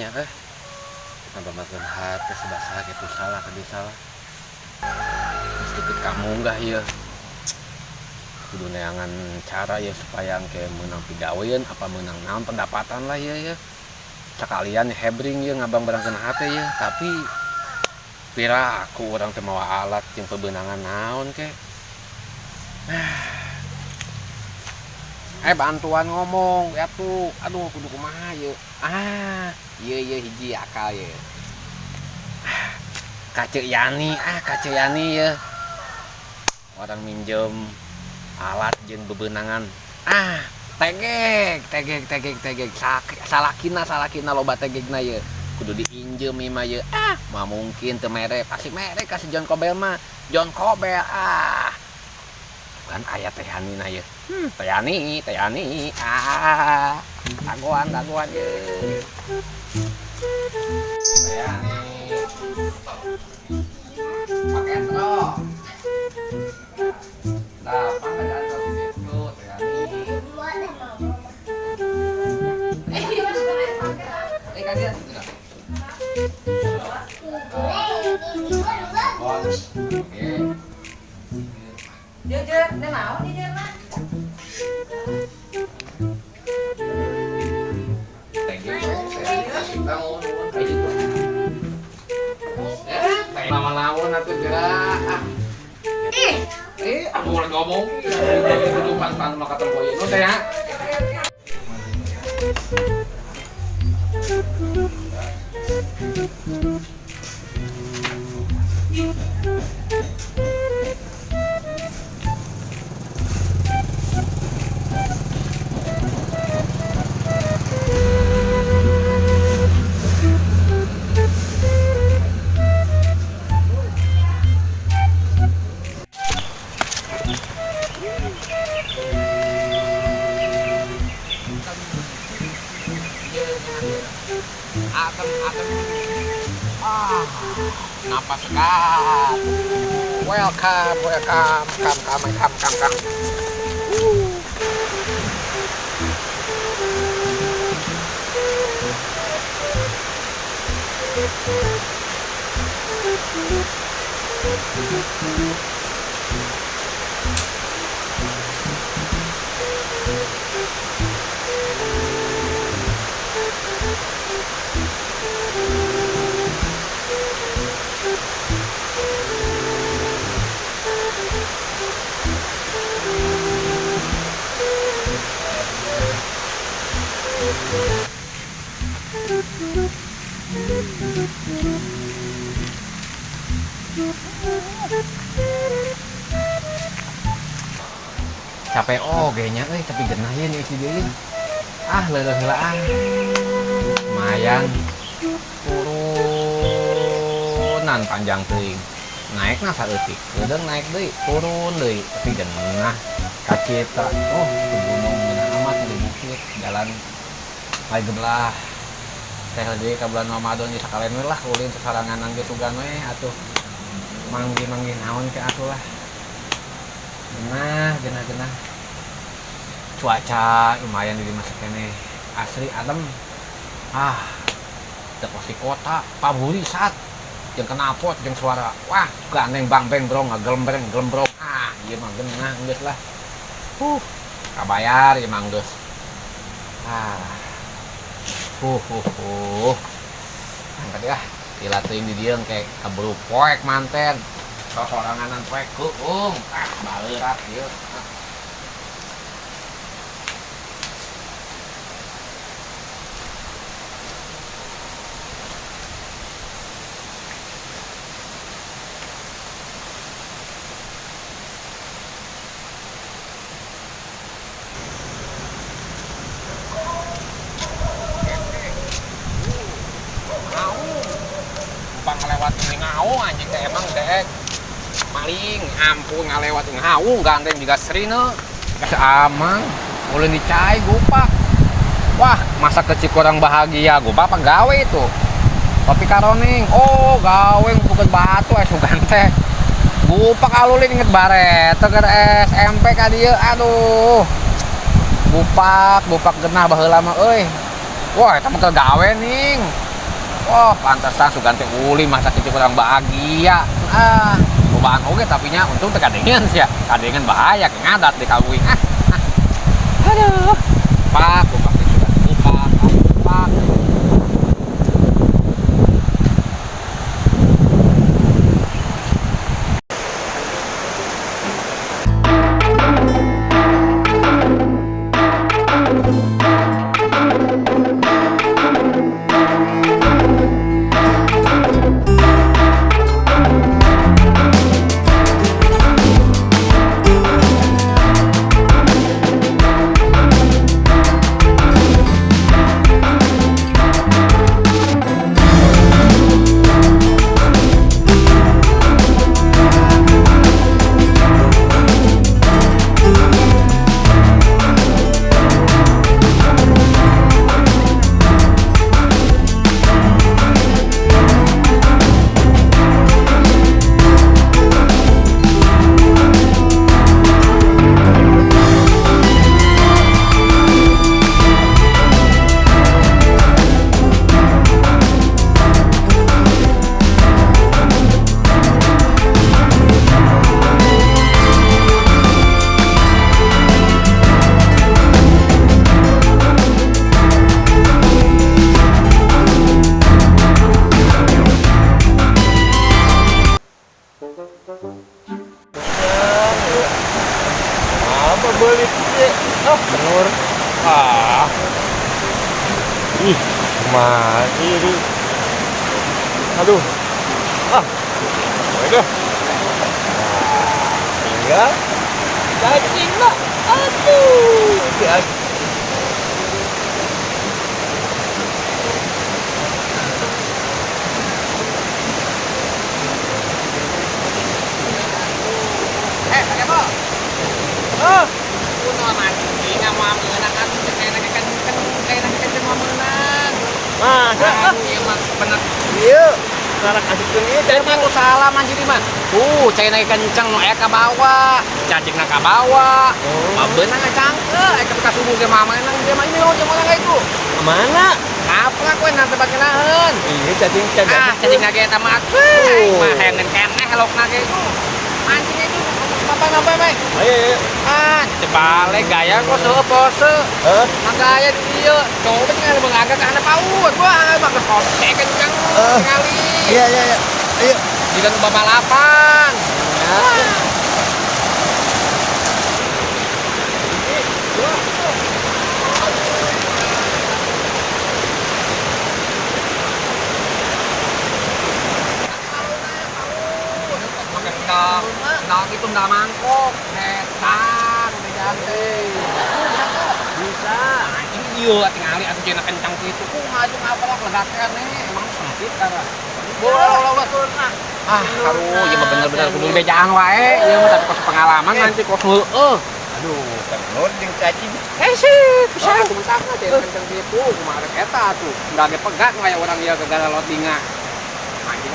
nya eh. Nambahkeun hate sebasa kitu salah ka salah. Geus deket ka munggah ieu. Kudu neangan cara ya supaya engke meunang pigaweun apa meunang naon pendapatan lah ieu ya. Sakalian hebring ieu ngabang-barangkeun hate ieu, tapi pira aku urang teh mawa alat jeung pebeunangan naon ke. Bantuan ngomong ya tuh. Aduh kudu kumaha ieu. Ah, ieu ieu hiji akal ieu. Ka Ceu Yani, ah ka Ceu Yani ieu. Orang minjem alat jeung bebeunangan. Ah, tegek, tegek, tegek, tegek. Salakina, salakina loba tegekna ieu. Kudu diinjem ieu mah ieu. Ah, mah mungkin teu mere, pasti mere ka si John Kobel mah. John Kobel ah. Kan aya Teh Yani na ieu. Teh Yani, Teh Yani. Ah, dagoan, dagoan ieu. Teh Yani. Pakai truk. Nah, pangkat di situ, Teh Yani. Kalian. Oke. Jujur, dia mau jujur mah. Thank you. Lama-lama atuh gerak. Ih, Aku lagi ngomong. Kudu pan-pan mah katempo ieu. Nu teh ya. Atem, atem. Ah, napas segar. Welcome, welcome, come, come, come, come, come. Capek oge nya euy, tapi genah ieu nih si deui. Ah, leureun heula ah. Lumayan. Turunan panjang teuing. Naikna saeutik, leudeung naik deui, turun deui, tapi genah. Kacita, oh, ke gunung genah amat di bukit, jalan lain gebelah. Teh deui ka bulan Ramadan ieu sakalian we lah ulin sasaranganan ge sugan we atuh. Manggi-manggi naon ke atuh lah. Genah, genah, genah. Cuaca lumayan di masa kene asri adem. Ah, teu pasti kota, paburisat. Jeung knalpot jeung suara. Wah, gandeng bang beng brong ngagelembreng gelembrong. Ah, ieu mah genah geus lah. Kabayar ieu mah geus. Ah. Angkat ya. Lila teuing di dieu engke kaburu poek manten. Sosoranganan poek kuung. Ah, baleurat ieu. Anjing teh emang dek maling ampun ngalewat ngawung gandeng juga serine amang ulun dicai gupak. Wah, masa kecil kurang bahagia gupak apa gawe itu topi karoning. Oh, gawe ngumpukeun batu sugan teh gupak alulin inget baret teger SMP ka dieu. Aduh, gupak gupak genah baheula mah euy. Wah, eta mah keur gawe ning. Oh, pantesan sugan teh ulin masa kecil kurang bahagia. Ah, cobaan oge tapi nya untung teh kadengeun sia. Kadengeun bahaya ke ngadat di kawin. Ah, ah. Aduh. Pak, kupak sudah kupak, kupak. Apa beli sih? Oh, benur. Ah. Ih, mati ini. Aduh. Ah. Udah. Nah, tinggal cacing lah. Aduh. Ya. Ah, kuno mancing mau meunang atuh cek kenceng, kayakna kenceng mau meunang. Masa? Ieu mah bener. Ieu sarak asupkeun ieu cacing. Mah salah mancing mah. Tuh, cai kenceng nu aya ka bawah, cacingna ka bawah. Mah beunang cangke, aya ka subuh ge mah meunang dia mah ini jeung urang itu. Mana? Ngaplak we nang tempat ngeunaheun. Iya cacing cacing. Ah, cacing ge eta mah atuh. Mah hayang keneh lokna ge itu. Mancing itu apa apa ayo ayo. Ah, dibalik gaya kok seueuh pose. Heeh. Gaya di dieu. Coba tinggal mengagak ka handap paut. Wah, bagus kote kenceng sekali. Iya iya iya. Ayo. Jika nu balapan. Ya. Nah, itu ndak mangkok, setan, udah jantai. Bisa. Anjing ieu tingali atuh cenah kencang kitu. Kumaha atuh ngaplok legakeun nih, emang sempit karena. Bola bola bola. Ah, aduh, ieu mah bener-bener kudu bejaan wae. Ieu mah tapi kos pengalaman nanti kos heueuh. Aduh, tenur jeung cacing. Eh sih, pisan atuh mentahna cenah kencang kitu, kumaha rek eta atuh. Ndak ge pegat kayak orang ieu gegara lotinga. Anjing.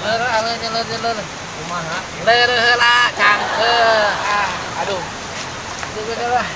Leureun leureun leureun. Kumaha? Leureun heula cangke. Ah, aduh. Aduh lah.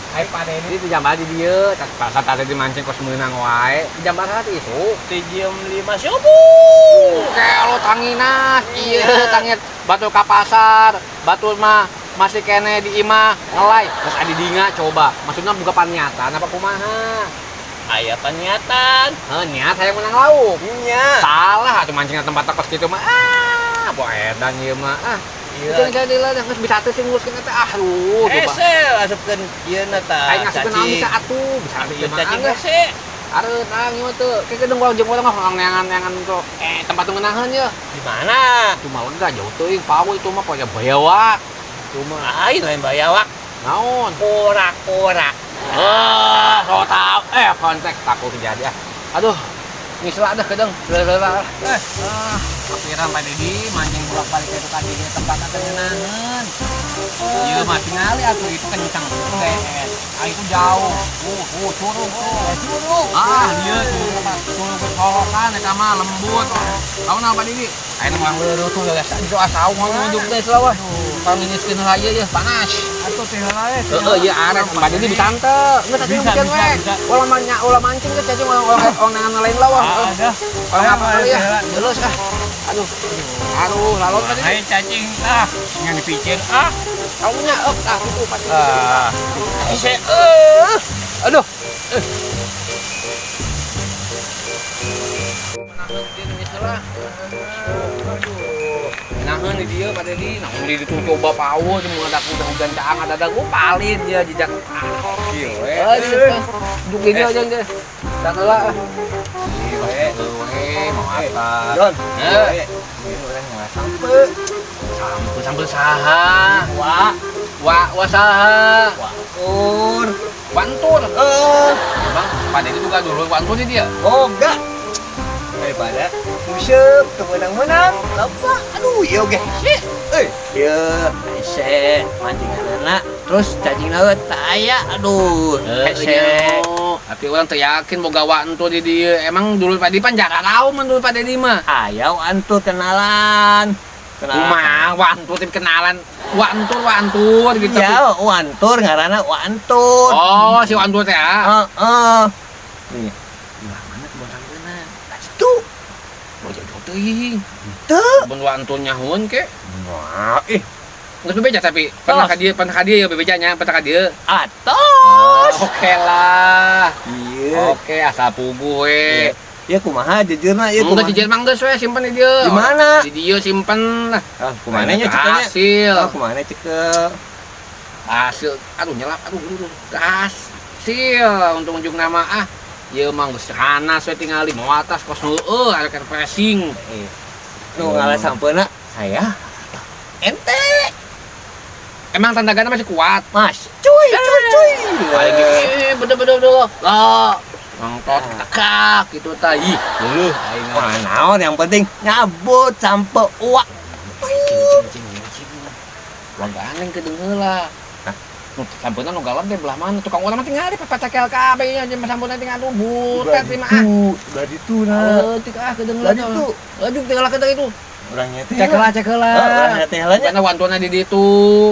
Ai Pak Dedi di jambar di dieu, pasar tadi dimancing kos meunang wae. Di jambar hati itu. Di jam 5 subuh. Kelo tanginas, ieu tangit batu ka pasar, batu mah masih kene di imah ngelai. Terus adi dinga coba. Maksudnya buka paniatan apa kumaha? Aya paniatan. Heuh, niat hayang menang lauk. Nya. Salah atuh mancingna tempat kos kitu mah. Ah, boh edan ieu mah. Ah. Iya. Itu jadi lah, geus bisa teh sing nguruskeun eta ah aduh coba. Hese asupkeun ieu na tah. Aing ngasupkeun naon bisa atuh, bisa ieu mah. Cacing hese. Areut ah ieu mah teu. Ke gedung jeung urang mah neangan-neangan tuh. Tempat teu ngeunaheun ye. Di mana? Cuma lega jauh teuing pawe itu mah poe bayawak. Cuma aing lain bayawak. Naon? Kora-kora. Ah, so tau. Konteks takut terjadi ah. Aduh. Ngisela dah kedeng. Leuleuh. Ah, kapiran Pak Dedi mancing bolak-balik itu tadi di tempat atuh ngeunaheun. Ieu mah tingali atuh itu kencang teh. Ah itu jauh. Curug tuh. Curug. Ah, ieu curug mah curug solokan eta mah lembut. Tahu naon Pak Dedi? Ayeuna mah leureut tuh geus soal saung ngunjuk teh selawa. Pangingiskeun heula ieu ya panas. Atuh teh heula we. Heeh, ieu arek Pak Dedi bisa teu. Geus cacing Bisa, bikin bisa, we. bisa. Ulah manya ulah mancing geus cacing ulah ulah ulah nangan lain lah wah. Ada. Ulah apa kali ya. Geus ah. Aduh. Aduh, lalon tadi. Hai cacing ah, yang dipicin ah. Kaunya up ah itu pasti. Ah. Hese Aduh. Nahan di dia Pak Dedi, nah di itu coba pawo cuma ada udah hujan caang ada ada gua palin dia jejak. Gile. Eh, duduk ini aja deh. Tak lah. Gile. Weh, mau apa? Don. Eh. Ini orang ngelah sampe. Sampeu sampeu saha? Wa, Wa wa saha? Ur. Wantur. Eh, Bang, Pak Dedi juga dulu wantur di dia. oh enggak. Daripada musep teu meunang-meunang, lupa. Aduh, ieu ge hese. Euy, ieu Hese mancinganana terus cacing laut tak aya aduh hese. Iya. Tapi orang teu yakin boga wantur di dia. Emang dulu Pak Dedi pan jarang tahu mun dulu Pak Dedi mah. Aya antur kenalan. Kenalan. Kumaha wantur tim kenalan. Wantur wantur gitu. Ya, wantur ngaranna wantur. Oh, si wantur teh ah. Heeh. Nih. Lah mana kebon sampeuna? Itu Mau jauh teuing. teu. Kebon wantur nyahoan ke. Wah, ih, Geus bebeja tapi pernah ka dieu, pernah ka dieu ya bebejanya, pernah ka dieu. atos. Oke lah. Iya. Oke, asal puguh we. Ya kumaha jujurna ieu Enggak kumaha? jujur mah geus we simpen di dieu. Di mana? Di dieu simpen lah. Ah, kumaha nya cekelnya? Hasil. Ah, kumaha cekel? Hasil. Aduh nyelap, aduh aduh. Hasil untuk unjuk nama ah. Ieu mah geus hanas we tingali mau atas kos heueuh arek pressing. Nu ngalah sampeuna saya ente. Emang tandagana masih kuat. Mas, cuy, cuy, cuy. Paling gini, bener-bener dulu. Lah, nangtot tekak gitu ta. Ih, Luluh, aing mah naon yang penting nyabut sampe uak. cing cing cing. Warga aneh kedengeula. Hah? Nu sampeuna nu galap deh belah mana tukang urang mah tinggal di papacakel kabeh nya jeung sampeuna tinggal aduh butet di mah. Udah ditu nah. Leutik ah kedengeula. Udah ditu. Aduh tinggal kedeung itu. Urangnya teh. Cek heula, cek heula. Urangnya teh heula nya. Karena wantuna di ditu.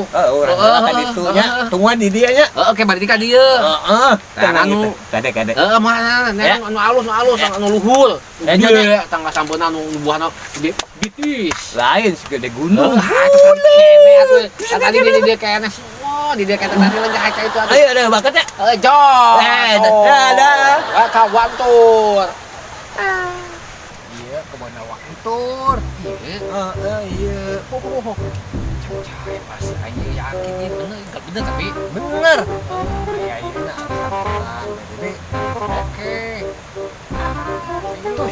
Heeh, urang heula ka ditu nya. Tungguan di dieu nya. Heeh, oke bari ka dieu. Heeh. Nah, anu. Kade kade. Heeh, mana Ya. anu alus, anu alus, anu luhur. Eh, Gede, tangga sampeuna anu buahna gede bitis. Lain segede gunung. Ah, itu kan kene atuh. Tadi di dia kene semua, di dia kene tadi lagi kaca itu atuh. Ayo ada bakatnya. Eh, jos. Eh, dah, dah. Wah, ka wantur. Iya, kebon wantur. Iya. Heeh, iya. Oh, Cai pas aja yakin ya bener, enggak bener tapi Bener. Iya, iya, nah, jadi oke. itu.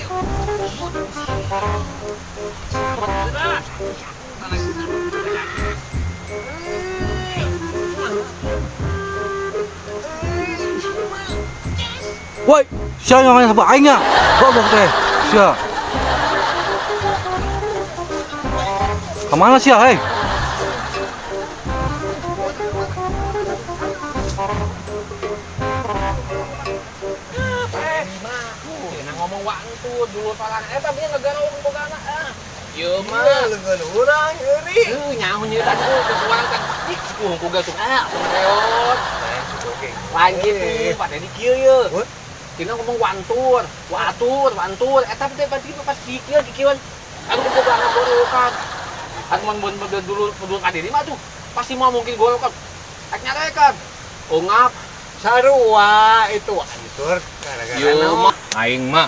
Woi, sia yang main apa aing nya? Goblok teh. Sia. Kemana sia, hei? Nah ngomong wantur dulu parang eta bieu negara urang bogana ah. Ieu mah Leungeun urang heuri. Nyaho nyeun tadi urang kan ih ku ge tuh ah reot. Lain gitu, Pak Dedi kieu ye. Cina ngomong wantur, watur, wantur, eta teh pasti pas kikieu kikieuan. Aduh ku bogana gorokan. Atuh mun mun dulu dulu Pak Dedi mah tuh pasti mau mungkin gorokan. Ek nyarekan. Ungap Sarua itu wantur gara-gara Yo naon? mah aing mah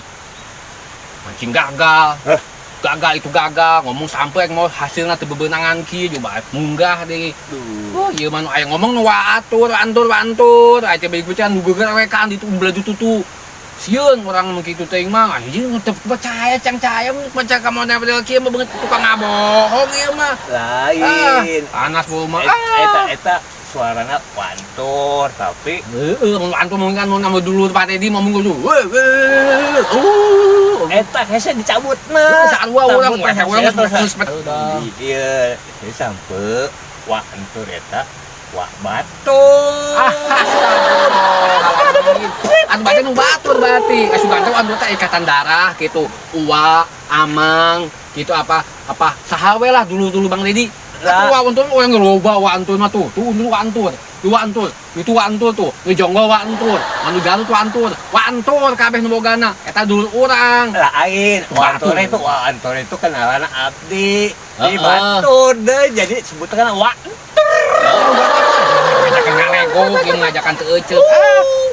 mancing gagal. Gagal itu gagal, ngomong sampai mau hasilnya teu bebenangan kieu coba munggah deui. Oh, ieu mah nu aya ngomong nu waatur, antur, antur. Aya teh beuki nu gegerekan ditu belaju tutu. Sieun urang nu kitu teuing mah anjing teu percaya cang caya percaya ka mana padahal kieu mah beungeut tukang ngabohong ieu mah. Lain. Ah, panas bau mah. Eta eta suarana wantur tapi Heeh, mun antum mungkin kan mau nambah dulu Pak Teddy mau mungkin dulu. eta hese dicabutna. Sarua urang, urang geus Iya, jadi sampe wantur eta Wa batur. Ah, astagfirullahaladzim. Atuh berarti nu batur berarti. Eh, sugan teh anu teh ikatan darah gitu. Uwa, amang, gitu apa apa saha we lah dulu-dulu Bang Dedi. Lah. Atuh wa antur orang loba wa antur mah tuh. Tuh nu wa antur. Tuh wa antur. Itu wa antur tuh. Nu jonggo wa antur. Anu Garut wa antur. Wa antur kabeh nu bogana. Eta dulur urang. Lain, Batur. Wantor itu Wantor itu kenalan abdi di Heeh. Batur deh, jadi sebutkan wa. Ngajakan ngalego, ieu ngajakan teu euceuk.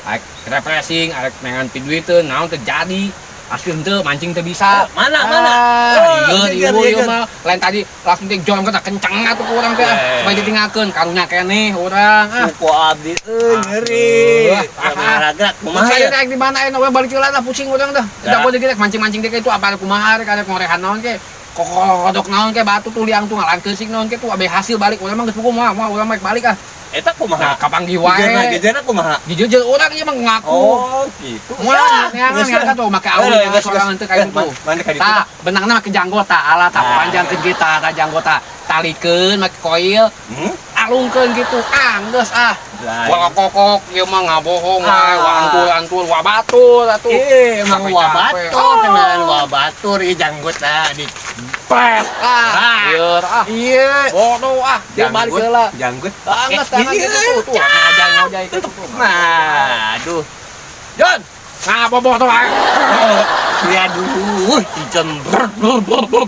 Ah, arek refreshing, arek nengan piduiteun, naon teu jadi. Asli henteu mancing teu bisa. Mana mana? Ah, Oh, iya, jeger, iya, jeger. mah. Lain tadi langsung teh jom kena kenceng atuh ku urang teh. Eh. Supaya ditinggalkeun karunya keneh urang. Ah. Suku abdi euy ngeri. Ah, ah. Raga kumaha Saya ya? rek di mana ayeuna we balik heula lah pusing urang dah. Dah. Udah boleh rek mancing-mancing teh itu apa kumaha rek arek ngorehan naon ke. Kokodok naon ke batu tuh liang tuh ngalan keusik naon ke tuh abe hasil balik urang mah geus puguh moal moal urang mah balik ah. Eta Nah, kumaha? kapanggih wae. Jejerna jejerna kumaha? Jujur urang ieu mah ngaku. Oh, gitu. Moal neangan geus lah. ngangkat tuh make awi Eh, geus, sorangan geus. teh kayak Eh, gitu. mana ka ditu? Tah, benangna make janggot tah, alat tah Ah. panjangkeun kieu tah, tah janggot tah. Talikeun make koil, Hmm? alungkeun gitu. Ah, geus ah. Lain. Wah kokok ieu mah ngabohong wae, Ah. wah antur-antur, wah batur atuh. Eh, emang Capek-capek. wa batur, kenalan wa batur ieu janggut lah di Pret ah. Ah. Ieu ah. Iya. Bodoh ah, dia balik heula. Janggut. Ah, geus tangan Iya. gitu tuh, tuh ngajai-ngajai gitu tuh. Nah, aduh. Jon, ngaboboh tuh ah. Ya aduh, ijon ber ber ber ber.